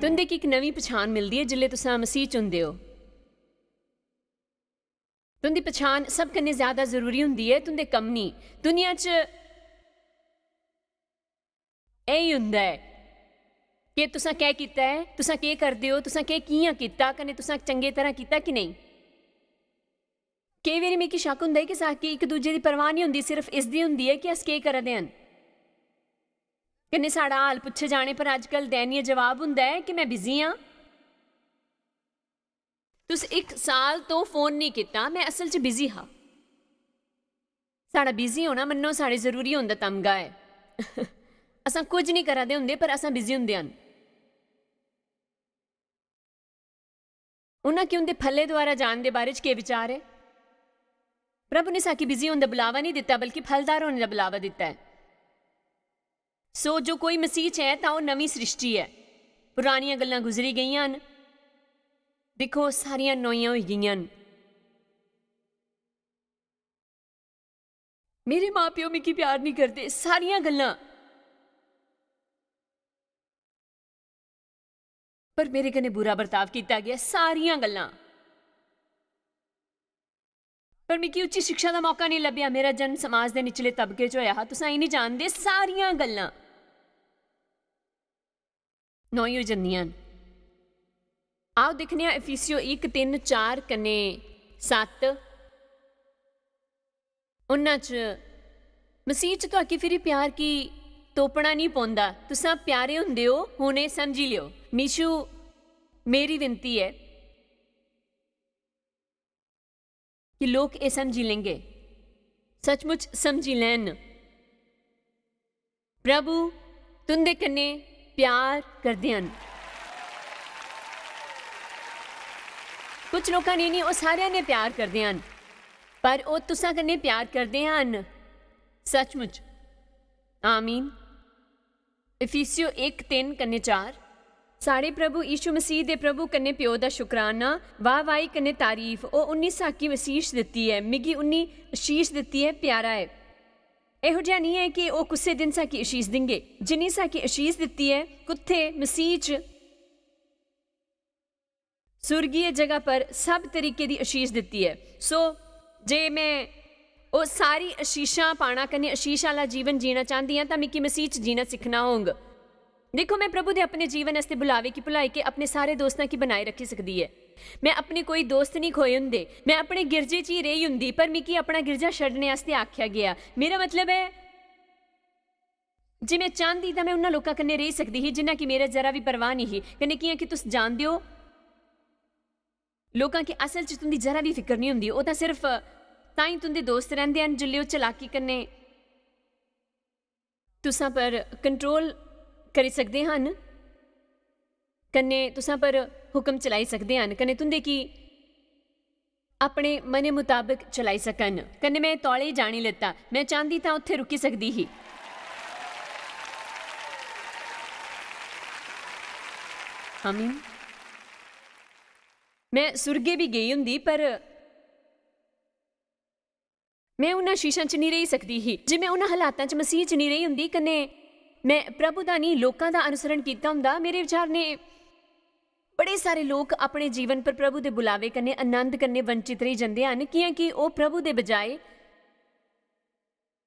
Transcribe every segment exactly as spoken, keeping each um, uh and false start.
तुं'दे गी इक नमीं पछान मिलदी ऐ जिसलै तुसां मसीह च होंदे ओ। तुं'दी पछान सब कन्नै ज्यादा जरूरी होंदी ऐ, तुं'दे कम्म नेईं। दुनिया च एही होंदा ऐ कि तुसां केह् कीता ऐ, तुसां केह् करदे ओ, तुसां केह् कि'यां कीता, कन्नै तुसां चंगे तरह कीता कि नेईं। केई बारी मिगी शक होंदा ऐ कि साकी इक दूजे दी परवाह नेईं होंदी, सिर्फ इसदी होंदी ऐ कि अस केह् करा दे हन। कन्नै साढ़ा हाल पुच्छे जाने पर अज्जकल दयनीय जवाब होंदा ऐ कि "मैं बिजी आं।" तुस इक साल तो फोन नेईं कीता, मैं असल च बिजी हा। साढ़ा बिजी होना मन्नो साढ़े जरूरी होने दा तमगा ऐ। असां कुछ नेईं करा दे होंदे, पर असां बिजी होंदे हन। उन्हां गी उं'दे फलें द्वारा जान दे बारे च केह् विचार ऐ? प्रभु ने साकी बिजी होने दा बुलावा नेईं दित्ता, बल्कि फलदार होने दा बुलावा दित्ता ऐ। सो जो कोई मसीह च ऐ, तां ओह् नमीं सृष्टि ऐ। पुरानियां गल्लां गुजरी गेइयां न। दिक्खो, सारियां नोइयां होई गेइयां न। मेरे मां-प्यो मिगी प्यार नेईं करदे, सारियां गल्लां। पर मेरे कन्नै बुरा बर्ताव कीता गेआ, सारियां गल्लां। पर मिगी उच्ची शिक्षा दा मौका नेईं लब्भेआ। मेरा जन्म समाज दे निचले तबके च होया हा। तुसां एह् नेईं जानदे, सारियां गल्लां नोई होई जंदियां न। आओ दिक्खने आं इफिसियो इक, तिन्न, चार कन्नै सत्त। उन्हां च मसीह च तुआकी फिरी प्यार गी तोपना नेईं पौंदा। तुसां प्यारे हुंदे ओ, हुन एह् समझी लेओ। मीशु, मेरी विनती ऐ कि लोक एह् समझी लैंगे, सचमुच समझी लैन। प्रभु तुं'दे कन्नै प्यार करदे हन। कुछ लोकां ने नेईं, ओह् सारेआं ने प्यार करदे हन, पर ओह् तुसां कन्नै प्यार करदे हन सचमुच। आमीन। इफिसियो इक, तिन्न कन्नै चार। साढ़े प्रभु यीशु मसीह दे प्रभु कन्नै प्यो दा शुकराना, वाह-वाही कन्नै तारीफ, ओह् उन्नी साकी अशीष दित्ती ऐ, मिगी उन्नी अशीष दित्ती ऐ, प्यारा ऐ। एहो जेहा निं ऐ कि ओह् कुसै दिन साकी अशीष दिंगे, जिन्नी साकी अशीष दित्ती ऐ, कुत्थै? मसीह च। सुर्गीय जगह पर सब तरीके दी अशीष दित्ती ऐ। सो, जे में ओह् सारी अशीषां पाना कन्नै अशीष आह्ला जीवन जीना चांह्दी आं, तां मिगी मसीह च जीना सिक्खना होंग। दिक्खो, में प्रभु दे अपने जीवन आस्तै बुलावे गी भुलाई के अपने सारे दोस्तां गी बनाए रक्खी सकदी ऐ। में अपने कोई दोस्त निं खोए होंदे। में अपने गिरजे च ही रेही होंदी, पर मिगी अपना गिरजा छड्डने आस्तै आखेआ गेआ। मेरा मतलब ऐ, जे में चांह्दी तां में उन्हां लोकां कन्नै रेही सकदी ही जिन्हां गी मेरा जरा बी परवाह निं ही। कन्नै कि'यां कि तुस जानदे ओ, लोकां गी असल च तुं'दी जरा बी फिकर निं होंदी। ओह् तां सिर्फ तां ही तुं'दे दोस्त रैंह्दे हन जिसलै ओह् चलाकी कन्नै तुसां पर कंट्रोल करी सकदे हन, कन्नै तुसां पर हुकम चलाई सकदे हन, कन्नै तुं'दे गी अपने मनै मताबक चलाई सकन। कन्नै में तौले ही जानी लैता। में चांह्दी तां उत्थै रुकी सकदी ही। आमीन। में सुर्गे बी गेई होंदी, पर में उन्हां शीशां च निं रेही सकदी ही। जे में उन्हां हालातां च मसीह च निं रेही होंदी, कन्नै में प्रभु दा निं, लोकां दा अनुसरण कीता होंदा, मेरे विचार ने बड़े सारे लोक अपने जीवन पर प्रभु दे बुलावे कन्नै आनंद कन्नै वंचित रेही जंदे हन, कि'यां कि ओह् प्रभु दे बजाए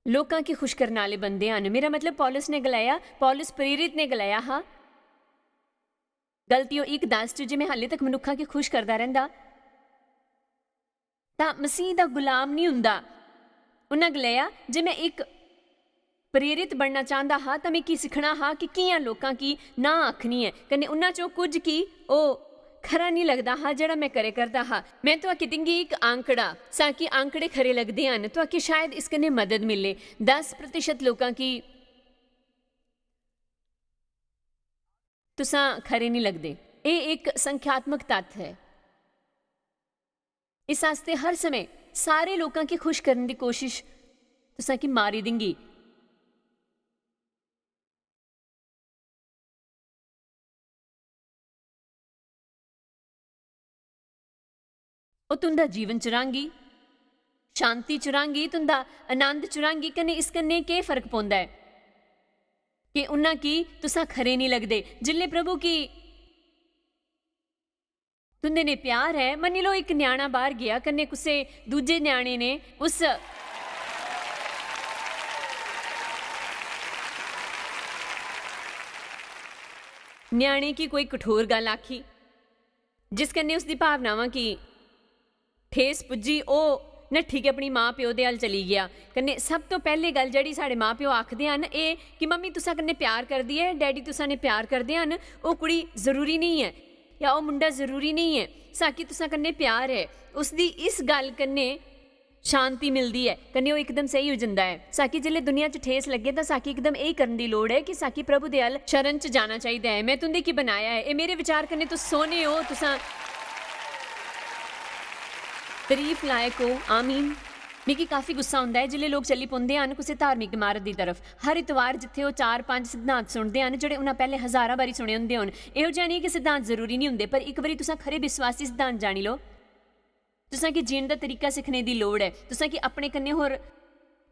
लोकां गी खुश करने आह्ले बनदे हन। मेरा मतलब, पौलुस ने गलाया, पौलुस प्रेरित ने गलाया हा, गलतियों इक दस च, जे में हाले तक मनुक्खां गी खुश करदा रैंह्दा, तां मसीह दा गुलाम निं हुंदा। उन्हां गलाया, जे में इक प्रेरित बनना चांह्दा हा, तां मिगी सिक्खना हा कि कि'यां लोकां गी ना आखनी ऐ। कन्नै उन्हां चों कुछ गी ओह् खरा निं लगदा हा, जेह्ड़ा में करे करदा हा। में तुआकी दिंगी इक आंकड़ा, साकी आंकड़े खरे लगदे हन, तुआकी शायद इस कन्नै मदद मिले। दस प्रतिशत लोकां गी तुसां खरे निं लगदे। एह् इक संख्यात्मक तत्थ ऐ। इस आस्तै हर समें सारे लोकां गी खुश करने दी कोशिश तुसां गी मारी दिंगी। ओह् तुं'दा जीवन चुरांगी, शांति चुरांगी, तुं'दा आनंद चुरांगी। कन्नै इस कन्नै केह् फर्क पौंदा ऐ कि उन्हां गी तुसां खरे निं लगदे? जिसलै प्रभु गी तुं'दे ने प्यार ऐ। मन्नी लैओ, इक ञ्याणा बाह्र गेआ, कन्नै कुसै दूजे ञ्याणे ने उस ञ्याणे गी कोई कठोर गल्ल आखी, जिस कन्नै उसदी भावनावां गी ठेस पुज्जी, ओह् नट्ठी गै अपनी मां-प्यो दे अल चली गेआ। कन्नै सब तों पैह्लें गल्ल जेह्ड़ी साढ़े मां-प्यो आखदे हन, एह् कि "मम्मी तुसां कन्नै प्यार करदी ऐ, डैडी तुसां ने प्यार करदे हन, ओह् कुड़ी जरूरी नेईं ऐ, जां ओह् मुंडा जरूरी नेईं ऐ, साकी तुसां कन्नै प्यार ऐ।" उसदी इस गल्ल कन्नै शांति मिलदी ऐ, कन्नै ओह् इकदम स्हेई होई जंदा ऐ। साकी जिसलै दुनिया च ठेस लग्गे, तां साकी इकदम एह् करन दी लोड़ ऐ कि साकी प्रभु दे अल शरण च जाना चाहिदा ऐ। "में तुं'दे गी बनाया ऐ।" एह् मेरे विचार कन्नै तुस सोह्ने ओ, तुसां तरीफ लायक ओ। आमीन। मिगी काफी गुस्सा औंदा ऐ जिसलै लोक चली पौंदे हन कुसै धार्मिक इमारत दी तरफ। हर इतवार जित्थै ओह् चार पंज सिद्धांत सुनदे हन जेह्ड़े उ'नें पैह्लें हजारां बारी सुने होंदे होन। एहो जेहा नेईं कि सिद्धांत जरूरी निं होंदे, पर इक बारी तुसां खरे विश्वासी सिद्धांत जानी लो। तुसां गी जीन दा तरीका सिक्खने दी लोड़ ऐ। तुसां गी अपने कन्नै होर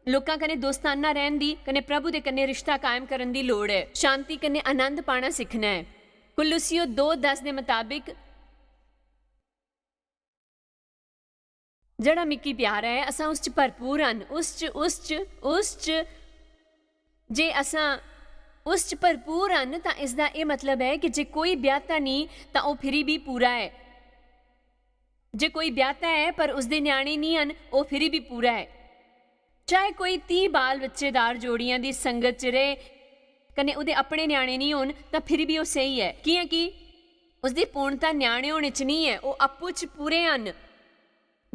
लोकां कन्नै दोस्ताना रैह्न दी, कन्नै प्रभु दे कन्नै रिश्ता कायम करन दी लोड़ ऐ। शांति कन्नै आनंद पाना सिक्खना ऐ। कुलुसियो दो दस दे मताबिक, "जेह्ड़ा मिगी प्यारा ऐ, असां उस च भरपूर हन।" उस च, उस च, उस च, जे असां उस च भरपूर हन, तां इसदा एह् मतलब ऐ कि जे कोई ब्याह्ता नेईं, तां ओह् फिरी बी पूरा ऐ। जे कोई ब्याह्ता ऐ, पर उसदे ञ्याणे नेईं हन, ओह् फिरी बी पूरा ऐ। चाहे कोई तीह् बाल बच्चेदार जोड़ियां दी संगत च र'वै, कन्नै ओह्दे अपने ञ्याणे नेईं होन, तां फिरी बी ओह् स्हेई ऐ, कि'यां कि उसदी पूर्णता ञ्याणे होने च नेईं ऐ, ओह् आपूं च पूरे हन।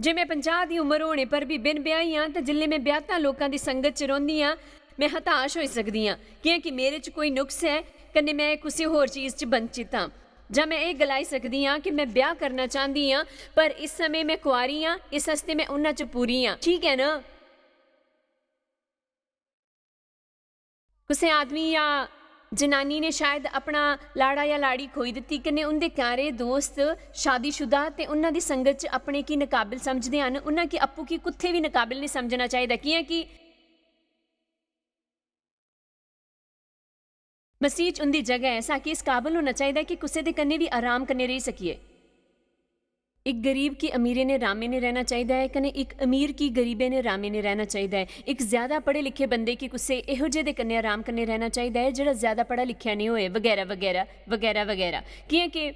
जे में पंजाह् दी उमर होने पर बी बिन ब्याही आं, ते जिसलै में ब्याह्ता लोकां दी संगत च रौंह्दी आं, में हताश होई सकदी आं, कि'यां कि मेरे च कोई नुक्स ऐ, कन्नै में कुसै होर चीज च बंचित आं। जां में एह् गलाई सकदी आं कि में ब्याह् करना चांह्दी आं, पर इस समें में कुआरी आं, इस आस्तै में उन्ना च पूरी आं। ठीक ऐ ना? कुसै आदमी जां जनानी ने शायद अपना लाड़ा जां लाड़ी खोई दित्ती, कन्नै उं'दे क्यारे दोस्त शादीशुदा ते उन्ना दी संगत च अपने गी नकाबिल समझदे हन। उन्ना गी आपूं गी कुत्थै बी नकाबिल नेईं समझना चाहिदा, कि'यां कि मसीह च उं'दी जगह ऐ। साकी इस काबल होना चाहिदा कि कुसै दे कन्नै बी आराम कन्नै रेही सकिए। इक गरीब गी अमीरै ने रामै ने रैह्ना चाहिदा ऐ, कन्नै इक अमीर गी गरीबै ने रामै ने रैह्ना चाहिदा ऐ। इक ज्यादा पढ़े लिखे बंदे गी कुसै एहो जेह् दे कन्नै आराम कन्नै रैह्ना चाहिदा ऐ, जेह्ड़ा ज्यादा पढ़ा लिखेआ नेईं होए, बगैरा, बगैरा, बगैरा, बगैरा। कि'यां कि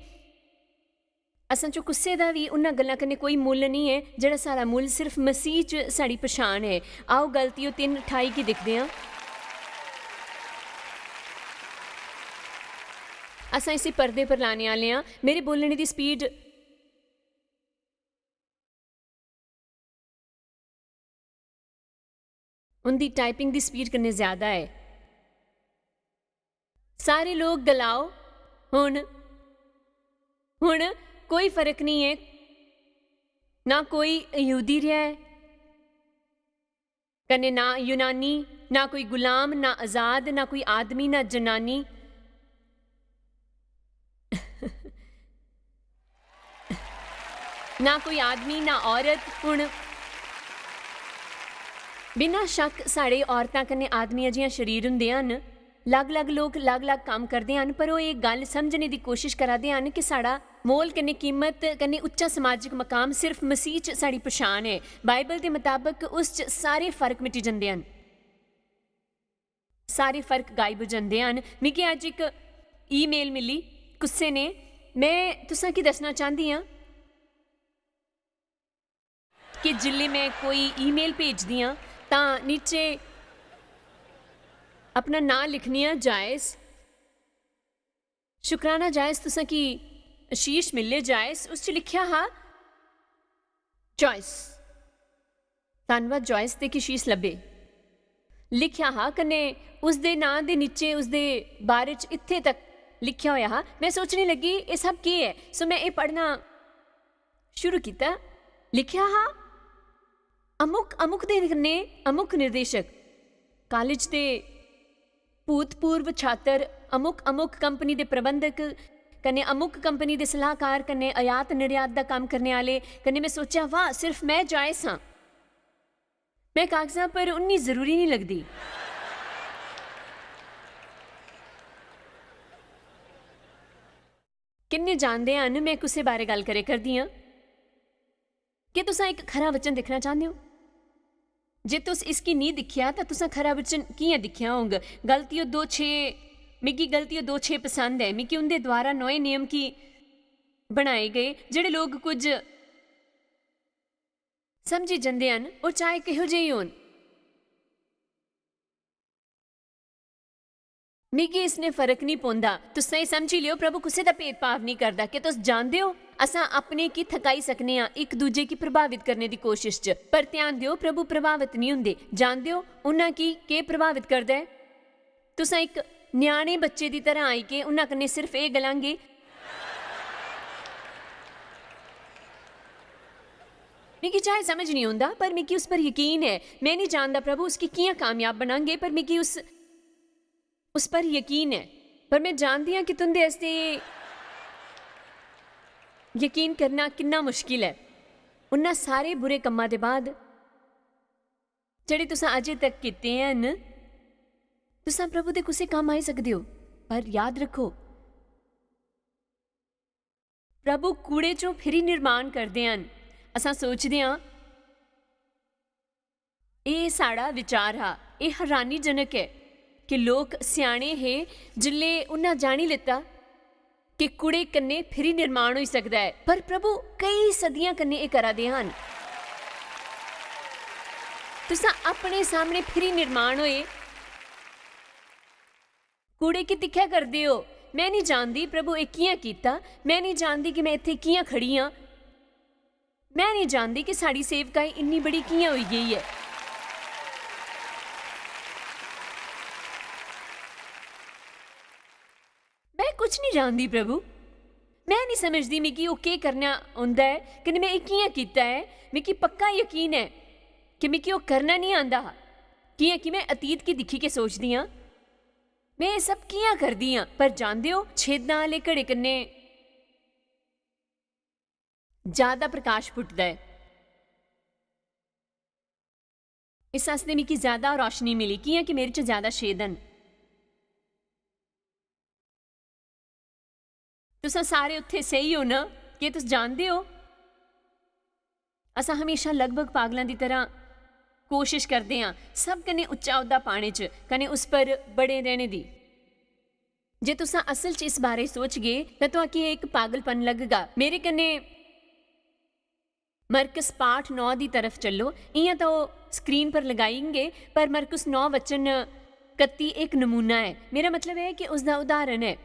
असां चों कुसै दा बी उन्ना गल्लां कन्नै कोई मुल्ल नेईं ऐ, जेह्ड़ा साढ़ा मुल्ल सिर्फ मसीह च साढ़ी पछान ऐ। आओ, गलतियो तिन्न अठाई गी दिखदे आं। असां इसी पर्दे पर लाने आह्ले आं। मेरे बोलने दी स्पीड उं'दी टाइपिंग दी स्पीड कन्नै ज्यादा ऐ। सारे लोक गलाओ, "हुन, हुन कोई फर्क निं ऐ, ना कोई यहूदी रेहा ऐ, कन्नै ना यूनानी, ना कोई गुलाम, ना आजाद, ना कोई आदमी, ना जनानी।" ना कोई आदमी, ना औरत। हुन, बिना शक्क, साढ़े औरतां कन्नै आदमियां जि'यां शरीर हुंदे हन। लग-लग लोक लग-लग कम्म करदे हन, पर ओह् एह् गल्ल समझने दी कोशश करा दे हन कि साढ़ा मोल कन्नै कीमत कन्नै उच्चा समाजिक मकाम सिर्फ मसीह च साढ़ी पछान ऐ। बाइबल दे मताबक उस च सारे फर्क मिटी जंदे हन। सारे फर्क गायब होई जंदे हन। मिगी अज्ज इक ईमेल मिली कुसै ने, में तुसां गी दस्सना चांह्दी आं कि जिसलै में कोई ईमेल भेजदी आं, तां नीचे अपना नांऽ लिखनी आं, जायस। शुक्राना जायस, तुसें गी आशीष मिले जायस। उस च लिखेआ हा, जायस। धन्नवाद जायस, ते कि आशीष लब्भे। लिखेआ हा, कन्नै उसदे नांऽ दे नीचे उसदे बारे च इत्थै तक लिखेआ होएआ हा। में सोचने लगी, एह् सब केह् ऐ? सो में एह् पढ़ना शुरू कीता। लिखेआ हा, अमुक, अमुक दे कन्नै अमुक निर्देशक, कालेज दे भूतपूर्व छात्र, अमुक, अमुक कंपनी दे प्रबंधक, कन्नै अमुक कंपनी दे सलाहकार, कन्नै आयात निर्यात दा कम्म करने आह्ले, कन्नै में सोचेआ, "वाह, सिर्फ में जायस आं।" में कागजां पर उन्नी जरूरी निं लगदी। इन्ने जानदे हन में कुसै बारै गल्ल करै करदी आं। क्या तुसां इक खरा वचन दिक्खना चांह्दे ओ? जे तुस इसगी नेईं दिक्खेआ, तां तुसां खरा वचन कि'यां दिक्खेआ होंग? गलतियो दो छे, मिगी गलतियो दो छे पसंद ऐ। मिगी उं'दे द्वारा नोए नियम की बनाए गए, जेह्ड़े लोक कुछ समझी जंदे हन, ओह् चाहे किहो जेही होन। मिगी इसने फर्क निं पौंदा। तुस एह् समझी लियो, प्रभु कुसै दा भेदभाव निं करदा। क्या तुस जानदे ओ, असां अपने की थकाई सकने आं इक दूजे की प्रभावित करने दी कोशिश च, पर ध्यान देओ, प्रभु प्रभावित निं होंदे। जानदे ओ, उन्हां की केह् प्रभावित करदा ऐ? तुसां इक ञ्याणे बच्चे दी तरह आई के उन्हां कन्नै सिर्फ एह् गलांगे, मिगी चाहे समझ निं औंदा, पर मिगी उस पर यकीन ऐ। में निं जानदा, प्रभु, उसगी कि'यां कामयाब बनांगे, पर मिगी उस, उस पर यकीन ऐ। पर में जानदी आं कि तुं'दे आस्तै एह् यकीन करना किन्ना मुश्किल ऐ। उन्हां सारे बुरे कम्मां दे बाद जेह्ड़े तुसें अजें तक कीते हन, तुसां प्रभु दे कुसै कम्म आई सकदे ओ। पर याद रक्खो, प्रभु कूड़े चों फिरी निर्माण करदे हन। असां सोचदे आं, "एह् साढ़ा विचार हा।" एह् हैरानीजनक ऐ कि लोक स्याने हे जिसलै उन्हां जानी लेता कि कूड़े कन्नै फिरी निर्माण होई सकदा ऐ, पर प्रभु केई सदियां कन्नै एह् करा दे हन। तुसां अपने सामने फिरी निर्माण होए कूड़े की दिक्खा करदे ओ। में निं जानदी, प्रभु, एह् कि'यां कीता। में निं जानदी कि में इत्थै कि'यां खड़ी आं। में निं जानदी कि साढ़ी सेवकाई इन्नी बड़ी कि'यां होई गेई ऐ। में कुछ निं जानदी, प्रभु। में निं समझदी मिगी ओह् केह् करना औंदा ऐ, कन्नै में एह् कि'यां कीता ऐ। मिगी पक्का यकीन ऐ कि मिगी ओह् करना निं आंदा हा, कि'यां कि में अतीत गी दिक्खी के सोचदी आं, "में एह् सब कि'यां करदी आं?" पर जानदे ओ, छेदां आह्ले घड़े कन्नै ज्यादा प्रकाश फुटदा ऐ। इस आस्तै मिगी ज्यादा रोशनी मिली, कि'यां कि मेरे च ज्यादा छेद न। तुसां सारे उत्थे सेही ओ ना? केह् तुस जानदे ओ? असां हमेशा लगभग पागलां दी तरह कोशिश करदे आं सब कन्नै उच्चा औह्दा पाने च, कन्नै उस पर बड़े रैह्ने दी। जे तुसां असल च इस बारे सोचगे, तां तुआकी एह् इक पागलपन लगगा। मेरे कन्नै मरकुस पाठ नौ दी तरफ चलो। इ'यां तां ओह् स्क्रीन पर लगाई गे, पर मरकुस नौ वचन कत्ती इक नमूना ऐ। मेरा मतलब ऐ कि उसदा उदाहरण ऐ।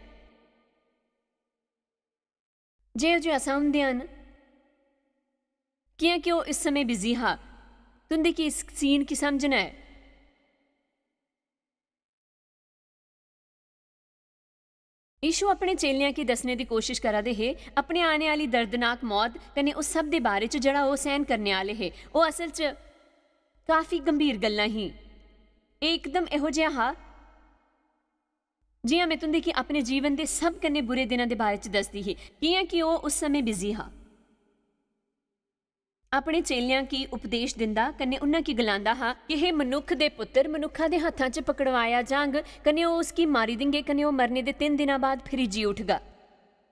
जेहो जे असां उं'दे हन, कि'यां कि ओह् इस समें बिजी हा, तुं'दे की इस सीन की समझना ऐ। यीशु अपने चेलेआं गी दस्सने दी कोशश करा दे हे अपने आने आह्ली दर्दनाक मौत कन्नै उस सब दे बारे च जेह्ड़ा ओह् सैह्न करने आह्ले हे। ओह् असल च काफी गंभीर गल्लां ही। एह् इकदम एहो जेहा हा जि'यां में तुं'दे गी अपने जीवन दे सब कन्नै बुरे दिनां दे बारे च दसदी ही, कि'यां कि ओह् उस समें बिजी हा। अपने चेलेआं गी उपदेश दिंदा कन्नै उन्हां गी गलांदा हा कि हे मनुक्ख दे पुत्तर, मनुक्खा दे हत्थां च पकड़वाया जांग, कन्नै ओह् उसगी मारी देंगे, कन्नै ओह् मरने दे तिन्न दिनां बाद फिरी जी उठगा।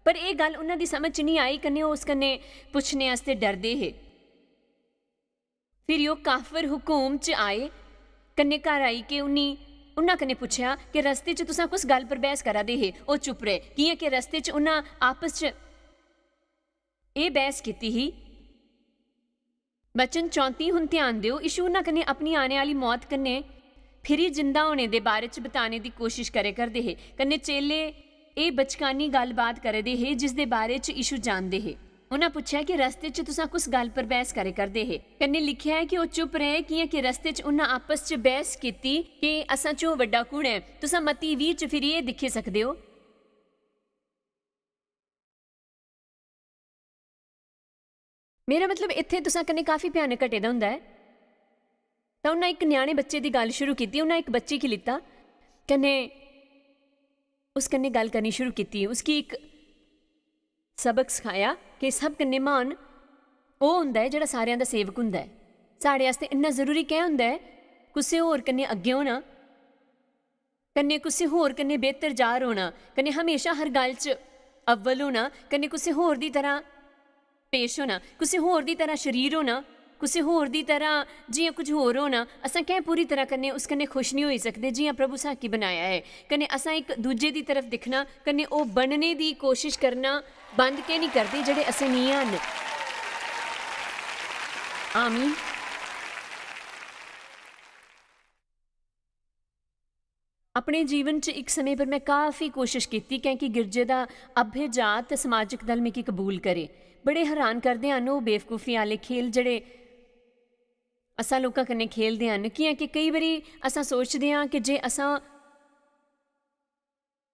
पर एह् गल्ल उन्हां दी समझ च निं आई, कन्नै ओह् उस कन्नै पुच्छने आस्तै डरदे हे। फिरी ओह् काफर हुकूम च आए, कन्नै घर आई के उन्नी उन्हां कन्नै पुच्छेआ कि रस्ते च तुसां कुस गल्ल पर बैह्स करा दे हे? ओह् चुप रेह्, कि'यां कि रस्ते च उन्हां आपस च एह् बैह्स कीती ही। वचन चौंती, हुन ध्यान देओ, यीशु उन्हां कन्नै अपनी आने आह्ली मौत कन्नै फिरी जिंदा होने दे बारे च बताने दी कोशश करै करदे हे, कन्नै चेले एह् बचकानी गल्लबात करै दे हे जिसदे बारे च यीशु जानदे हे। उन्हां पुच्छेआ कि रस्ते च तुसां कुस गल्ल पर बैह्स करै करदे हे? कन्नै लिखेआ ऐ कि ओह् चुप रेह्, कि'यां कि रस्ते च उन्हां आपस च बैह्स कीती कि असां चों बड्डा कु'न ऐ? तुसां मत्ती बीह च फिरी एह् दिक्खी सकदे ओ। मेरा मतलब, इत्थै तुसां कन्नै काफी भयानक घटे दा होंदा ऐ। तां उन्नै इक ञ्याणे बच्चे दी गल्ल शुरू कीती। उन्नै इक बच्चे गी लित्ता, कन्नै उस कन्नै गल्ल करनी शुरू कीती। उसगी इक सबक सखाया कि सब कन्नै म्हान ओह् होंदा ऐ जेह्ड़ा सारेआं दा सेवक होंदा ऐ। साढ़े आस्तै इन्ना जरूरी कैं होंदा ऐ कुसै होर कन्नै अग्गें होना? कन्नै कुसै होर कन्नै बेहतर जाह्र होना, कन्नै हमेशा हर गल्ल च अव्वल होना, कन्नै कुसै होर दी तरह पेश होना, कुसै होर दी तरह शरीर होना, कुसै होर दी तरह जि'यां कुछ होर होना, असां कैं पूरी तरह कन्नै उस कन्नै खुश निं होई सकदे जि'यां प्रभु साकी बनाया ऐ? कन्नै असां इक दूजे दी तरफ दिक्खना, कन्नै ओह् बनने दी कोशिश करना बंद कैं निं करदे जेह्ड़े असें निं हन? आमीन। अपने जीवन च इक समें पर में काफी कोशिश कीती, क्योंकि गिरजे दा अभ्य जात ते समाजिक दल मिगी कबूल करे। बड़े हैरान करदे हन ओह् बेवकूफी आह्ले खेल जेह्ड़े असां लोकां कन्नै खेलदे हन, कि'यां कि केई बारी असां सोचदे आं कि जे असां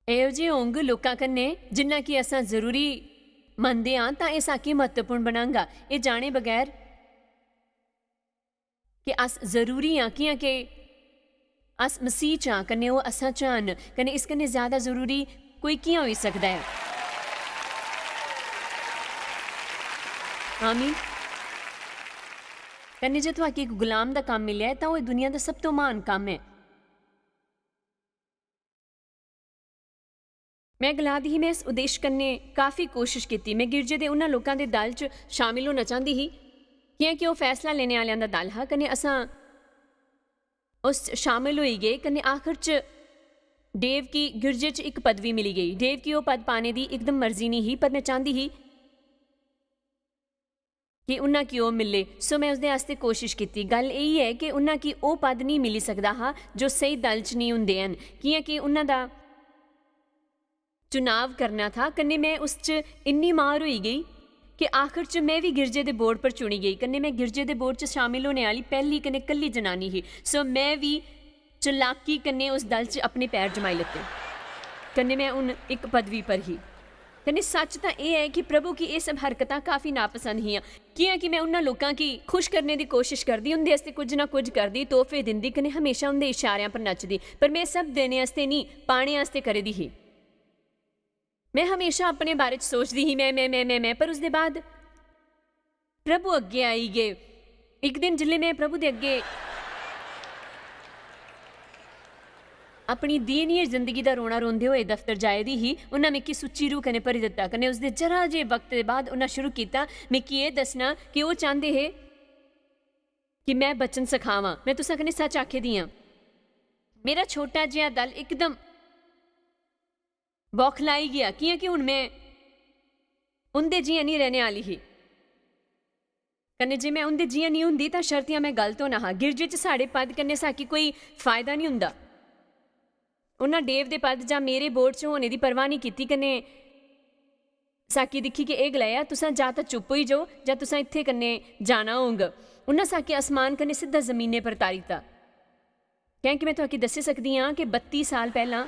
एहो जे होंग लोकां कन्नै जिन्ना कि असां जरूरी मनदे आं, तां एह् साकी म्हत्तवपूर्ण बनांगा। एह् जाने बगैर कि अस जरूरी आं, कि'यां कि अस मसीह च आं, कन्नै ओह् असां च हन, कन्नै इस कन्नै ज्यादा जरूरी कोई कि'यां होई सकदा ऐ? आमीन। कन्नै जे तुआकी इक गुलाम दा कम्म मिलेआ ऐ, तां ओह् दुनिया दा सब तो म्हान कम्म ऐ। में गला दी ही, में इस उद्देश कन्नै काफी कोशिश कीती। में गिरजे दे उन्हां लोकां दे दल च शामिल होना चांह्दी ही, कि'यां कि ओह् फैसला लेने आह्लेआं दा दल हा, कन्नै असां उस च शामिल होई गे। कन्नै आखर च डेव गी गिरजे च इक पदवी मिली गेई। डेव गी ओह् पद पाने दी इकदम मर्जी निं ही, पर में चांह्दी ही कि उन्ना गी ओह् मिले। सो में उसदे आस्तै कोशिश कीती। गल्ल एही ऐ कि उन्ना गी ओह् पद निं मिली सकदा हा जो स्हेई दल च निं होंदे हन, कि'यां कि उन्ना दा चुनाव करना था। कन्नै में उस च इन्नी माहर होई गेई कि आखर च में बी गिरजे दे बोर्ड पर चुनी गेई। कन्नै में गिरजे दे बोर्ड च शामिल होने आह्ली पैह्ली कन्नै कल्ली जनानी ही। सो में बी चलाकी कन्नै उस दल च अपने पैर जमाई लैते। कन्नै में हून इक पदवी पर ही। कन्नै सच्च तां एह् ऐ कि प्रभु गी एह् सब हरकतां काफी नापसंद हियां, कि'यां कि में उन्हां लोकां गी खुश करने दी कोशिश करदी, उं'दे आस्तै कुछ ना कुछ करदी, तोहफे दिंदी, कन्नै हमेशा उं'दे इशारेआं पर नचदी। पर में सब देने आस्तै निं, पाने आस्तै करी दी ही। में हमेशा अपने बारे च सोचदी ही, "में, में, में, में, में," पर उसदे बाद प्रभु अग्गें आई गे। इक दिन जिसलै में प्रभु दे अग्गें अपनी दीनियत जिंदगी दा रोना रोंदे होए दफ्तर जाए दी ही, उन्नै मिगी सुच्ची रूह कन्नै भरी दित्ता। कन्नै उसदे जरा जे वक्त दे बाद उन्नै शुरू कीता मिगी एह् दस्सना कि ओह् चांह्दे हे कि में वचन सखावां। में तुसें कन्नै सच आखे दी आं, मेरा छोटा जेहा दल इकदम बौखलाई गेआ, कि'यां कि हून में उं'दे जि'यां निं रैह्ने आह्ली ही। कन्नै जे में उं'दे जि'यां निं होंदी, तां शर्तियां में गलत होना हा। गिरजे च साढ़े पद कन्नै साकी कोई फायदा निं होंदा। उन्ना डेव दे पद जां मेरे बोर्ड च होने दी परवाह निं कीती, कन्नै साकी दिक्खी के एह् गलाया, "तुसां जां तां चुप होई जाओ, जां तुसां इत्थै कन्नै जाना होंग।" उन्ना साकी आसमान कन्नै सिद्धा जमीनै पर तारी दित्ता। कैंह् कि में तुआकी दस्सी सकदी आं कि बत्ती साल पैह्लां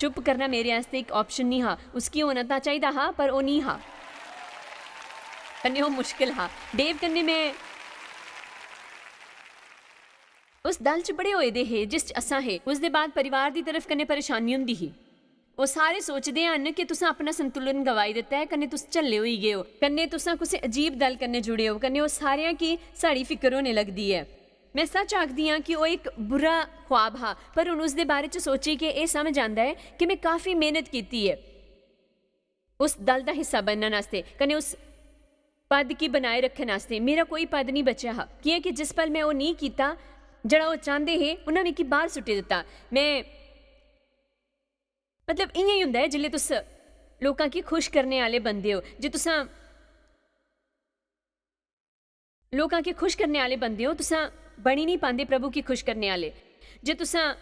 चुप करना मेरे आस्तै इक option निं हा। उसगी होना तां चाहिदा हा, पर ओह् निं हा। कन्नै ओह् मुश्किल हा। डेव कन्नै में उस दल च बड़े होए दे हे, जिस च असां हे। उसदे बाद परिवार दी तरफ कन्नै परेशानी होंदी ही। ओह् सारे सोचदे हन कि तुसें अपना संतुलन गवाई दित्ता ऐ, कन्नै तुस झल्ले होई गे ओ, कन्नै तुसें कुसै अजीब दल कन्नै जुड़े ओ, कन्नै ओह् सारेआं गी साढ़ी फिकर होने लगदी ऐ। में सच आखदी आं कि ओह् इक बुरा ख्वाब हा, पर हून उसदे बारे च सोचियै एह् समझ आंदा ऐ कि में काफी मेह्नत कीती ऐ उस दल दा हिस्सा बनने आस्तै, कन्नै उस पद गी बनाए रक्खने आस्तै। मेरा कोई पद निं बचेआ हा, कि'यां कि जिस पल में ओह् निं कीता जेह्ड़ा ओह् चांह्दे हे, उ'नें मिगी बाह्र सुट्टी दित्ता। में, मतलब, इ'यां ही होंदा ऐ जिसलै तुस लोकां गी खुश करने आह्ले बनदे ओ। जे तुसां लोकां गी खुश करने आह्ले बनदे ओ, तुसां बनी निं पांदे प्रभु गी खुश करने आह्ले। जे तुसां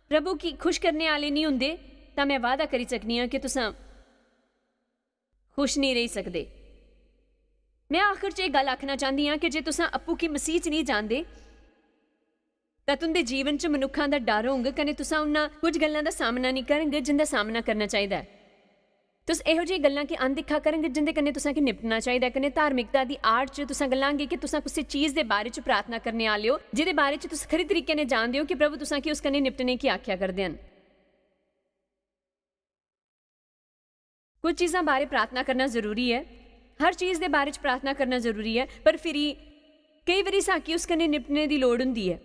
प्रभु गी खुश करने आह्ले निं होंदे, तां में वादा करी सकनी आं कि तुसां खुश निं रेही सकदे। में आखर च एह् गल्ल आखना चांह्दी आं कि जे तुसां अप्पू गी मसीह च निं जानदे, तां तुं'दे जीवन च मनुक्खां दा डर होंग, कन्नै तुसां उन्ना कुछ गल्लां दा सामना निं करंग जिं'दा सामना करना चाहिदा ऐ। तुस एहो जेही गल्लां गी अनदिक्खा करंग जिं'दे कन्नै तुसां गी निपटना चाहिदा ऐ, कन्नै धार्मिकता दी आड़ च तुसां गलांगे कि तुसां कुसै चीज दे बारे च प्रार्थना करने आह्ले ओ, जेह्दे बारे च तुस खरे तरीके कन्नै जानदे ओ कि प्रभु तुसां गी उस कन्नै निपटने गी आखेआ करदे हन। कुछ चीजां बारे प्रार्थना करना जरूरी ऐ, हर चीज दे बारे च प्रार्थना करना जरूरी ऐ, पर फिरी केई बारी साकी उस कन्नै निपटने दी लोड़ होंदी ऐ।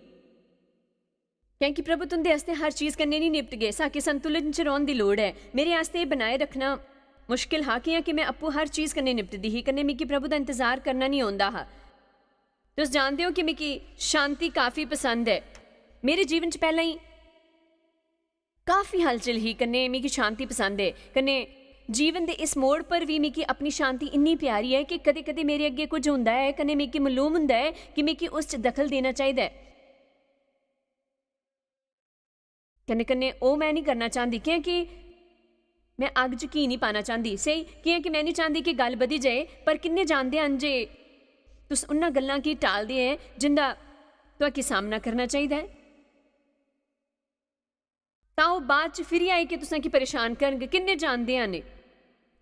कैंह् कि प्रभु, तुं'दे आस्तै हर चीज कन्नै निं निपटगे। साके संतुलन च रौह्‌न दी लोड़ ऐ। मेरे आस्तै एह् बनाए रक्खना मुश्किल हा, कि'यां कि में आपूं हर चीज कन्नै निपटदी ही, कन्नै मिगी प्रभु दा इंतजार करना निं औंदा हा। तुस जानदे ओ कि मिगी शांति काफी पसंद ऐ। मेरे जीवन च पैह्‌लें ई काफी हलचल ही, कन्नै मिगी शांति पसंद ऐ। कन्नै जीवन दे इस मोड़ पर बी मिगी अपनी शांति इन्नी प्यारी ऐ कि कदें-कदें मेरे अग्गें कुछ होंदा ऐ, कन्नै मिगी मालूम होंदा ऐ कि मिगी उस च दखल देना चाहिदा ऐ। कन्नै-कन्नै ओह् में निं करना चांह्‌दी, कि'यां कि में अग्ग च घी निं पाना चांह्‌दी। स्हेई, कि'यां कि में निं चांह्‌दी कि गल्ल बधी जाए, पर किन्ने जानदे हन जे तुस उन्ना गल्लां गी टालदे ऐ जिंदा तुआकी सामना करना चाहिदा ऐ? तां ओह् बाद च फिरी आए कि तुसें गी परेशान करग। किन्ने जानदे हन?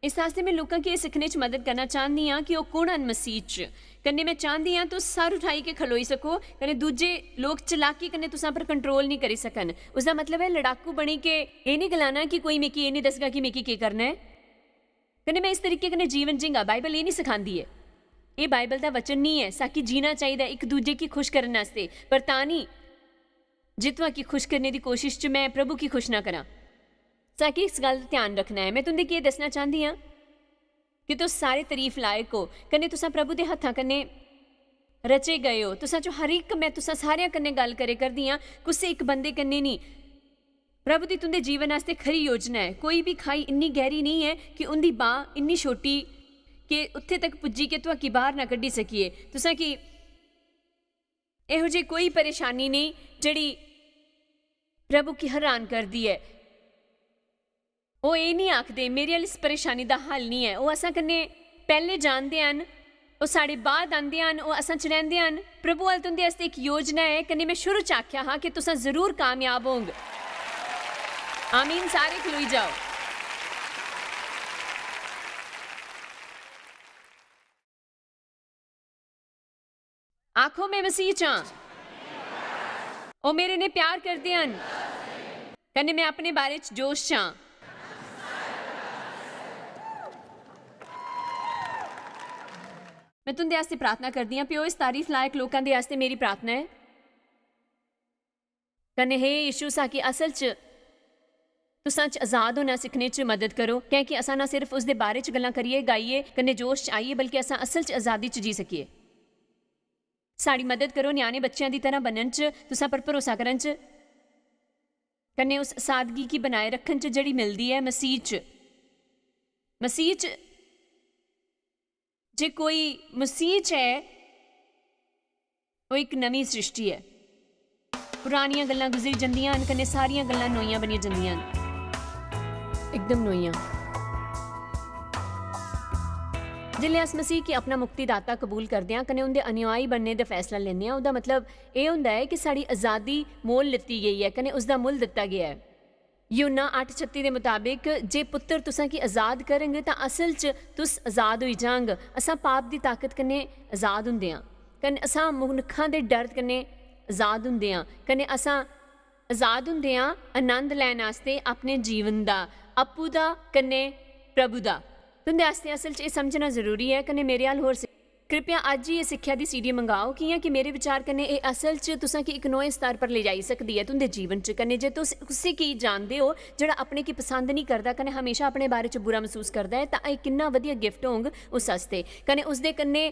इस आस्तै में लोकां गी एह् सिक्खने च मदद करना चाह्‌न्नी आं कि ओह् कु'न हन मसीह च। कन्नै में चांह्‌दी आं तुस सर उठाई के खलोई सको, कन्नै दूजे लोक चलाकी कन्नै तुसां पर कंट्रोल निं करी सकन। उसदा मतलब ऐ लड़ाकू बनी के एह् निं गलाना कि कोई मिगी एह् निं दसगा कि मिगी केह् करना ऐ। कन्नै में इस तरीके कन्नै जीवन जींगा, बाइबल एह् निं सखांदी ऐ। एह् बाइबल दा वचन निं ऐ। साकी जीना चाहिदा इक दूजे गी खुश करन आस्तै, पर तां निं जे तुआकी खुश करने दी कोशिश च में प्रभु गी खुश ना करां। साकी इस गल्ल दा ध्यान रखना ऐ। में तुं'दे गी एह् दस्सना चांह्‌दी आं कि तुस सारे तरीफ लायक ओ, कन्नै तुसां प्रभु दे हत्थां कन्नै रचे गए ओ। तुसां चों हर इक, में तुसां सारेआं कन्नै गल्ल करे करदी आं, कुसै इक बंदे कन्नै निं। प्रभु दी तुं'दे जीवन आस्तै खरी योजना ऐ। कोई बी खाई इन्नी गैह्‌री नेईं ऐ कि उं'दी बांह् इन्नी छोटी कि उत्थै तक पुज्जी के तुआकी बाह्‌र ना कड्ढी सकिए। तुसां गी एहो जेही कोई परेशानी नेईं जेह्‌ड़ी प्रभु गी हैरान करदी ऐ। ओह् एह् निं आखदे, "मेरे आह्‌ली इस परेशानी दा हल निं ऐ।" ओह् असां कन्नै पैह्‌ले जानदे हन, ओह् साढ़े बाद आंदे हन, ओह् असां च रैंह्‌दे हन। प्रभु अल्ल तुं'दे आस्तै इक योजना ऐ, कन्नै में शुरू च आखेआ हा कि तुसां जरूर कामयाब होंग। आमीन, सारे खलोई जाओ। आखो, "में मसीह च आं।" ओह् मेरे ने प्यार करदे हन। कन्नै में अपने बारे च जोश च आं। में तुं'दे आस्तै प्रार्थना करदी आं, प्यो, इस तारीफ लायक लोकां दे आस्तै मेरी प्रार्थना ऐ। कन्नै हे यीशु, साकी असल च तुसां च आजाद होना सिक्खने च मदद करो, कैंह् कि असां ना सिर्फ उसदे बारे च गल्लां करियै, गाइयै, कन्नै जोश च आइयै, बल्कि असां असल च अजादी च जी सकिए। साढ़ी मदद करो ञ्याणे बच्चेआं दी तरह बनन च, तुसां पर भरोसा करन च, कन्नै उस सादगी गी बनाए रक्खन च जेह्‌ड़ी मिलदी ऐ मसीह च। मसीह च जे कोई मसीह च ऐ, ओह् इक नमीं सृष्टि ऐ। पुरानियां गल्लां गुजरी जंदियां न, कन्नै सारियां गल्लां नोइयां बनी जंदियां न, एकदम नोइयां। जिसलै अस मसीह गी अपना मुक्तिदाता कबूल करदे आं, कन्नै उं'दे अनुयायी बनने दा फैसला लैन्ने आं, ओह्‌दा मतलब एह् होंदा ऐ कि साढ़ी अजादी मोल लैती गेई ऐ, कन्नै उसदा मुल्ल दित्ता गेआ ऐ। यूहन्ना अट्ठ छत्ती दे मताबक, "जे पुत्तर तुसां गी अजाद करंग, तां असल च तुस अजाद होई जांग।" असां पाप दी ताकत कन्नै अजाद हुंदे आं, कन्नै असां मनुक्खां दे डर कन्नै अजाद हुंदे आं, कन्नै असां अजाद हुंदे आं आनंद लैन आस्तै अपने जीवन दा, अप्पू दा, कन्नै प्रभु दा। तुं'दे आस्तै असल च एह् समझना जरूरी ऐ, कन्नै मेरे अल्ल होर सिक्खो। कृपया अज्ज ही एह् सिक्खेआ दी सीडी मंगाओ, कि'यां कि मेरे विचार कन्नै एह् असल च तुसें गी इक नोए स्तर पर लेई जाई सकदी ऐ तुं'दे जीवन च। कन्नै जे तुस कुसै गी जानदे ओ जेह्ड़ा अपने गी पसंद निं करदा कन्नै हमेशा अपने बारे च बुरा मसूस करदा ऐ, तां एह् किन्ना बधिया गिफ्ट होंग उस आस्तै। कन्नै उसदे कन्नै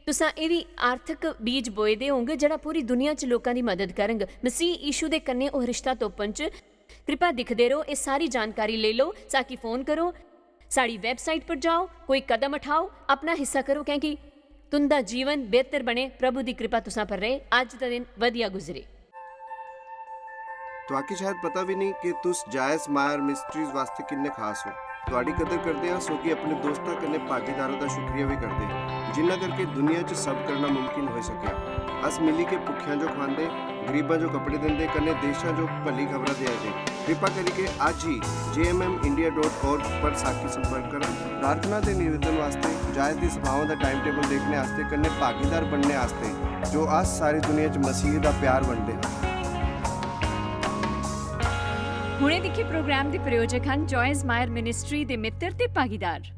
तुसां एह् बी आर्थक बीज बोए दे होंग जेह्ड़ा पूरी दुनिया च लोकां दी मदद करंग। मसीह यीशु दे कन्नै ओह् रिश्ता तोपन च कृपा दिखदे र'वो, एह् सारी जानकारी लेई लैओ, साकी फोन करो, साढ़ी वैबसाइट पर जाओ, कोई कदम उठाओ, अपना हिस्सा करो, कैंह् कि तुं'दा जीवन बेहतर बने, प्रभु दी कृपा तुसां पर रहे, अज्ज दा दिन बधिया गुजरे। तुआकी शायद पता बी नेईं कि तुस जायस मायर मिनिस्ट्रीज वास्तै किन्ने खास ओ। तुआडी कदर करदे आं, सो कि अपने दोस्तां कन्नै भागीदारां दा शुक्रिया बी करदे आं, जिन्ना करके दुनिया च सब करना मुमकिन होई सकेआ। अस मिली के भुक्खेआं जो खुआंदे, गरीबां जो कपड़े दिंदे, कन्नै देशां जो भली खबरां देआ दे। कृपा करियै अज्ज ही J M M India dot org पर साकी संपर्क करो। प्रार्थना ते निवेदन वास्तै, जायस दी सभावां दा टाइम टेबल देखने आस्तै, कन्नै भागीदार बनने आस्तै, जो अस सारी दुनिया च मसीह दा प्यार बंडदे हां। हुणे दिक्खे प्रोग्राम दे प्रायोजक हन जॉयस मायर मिनिस्ट्री दे मित्र ते भागीदार।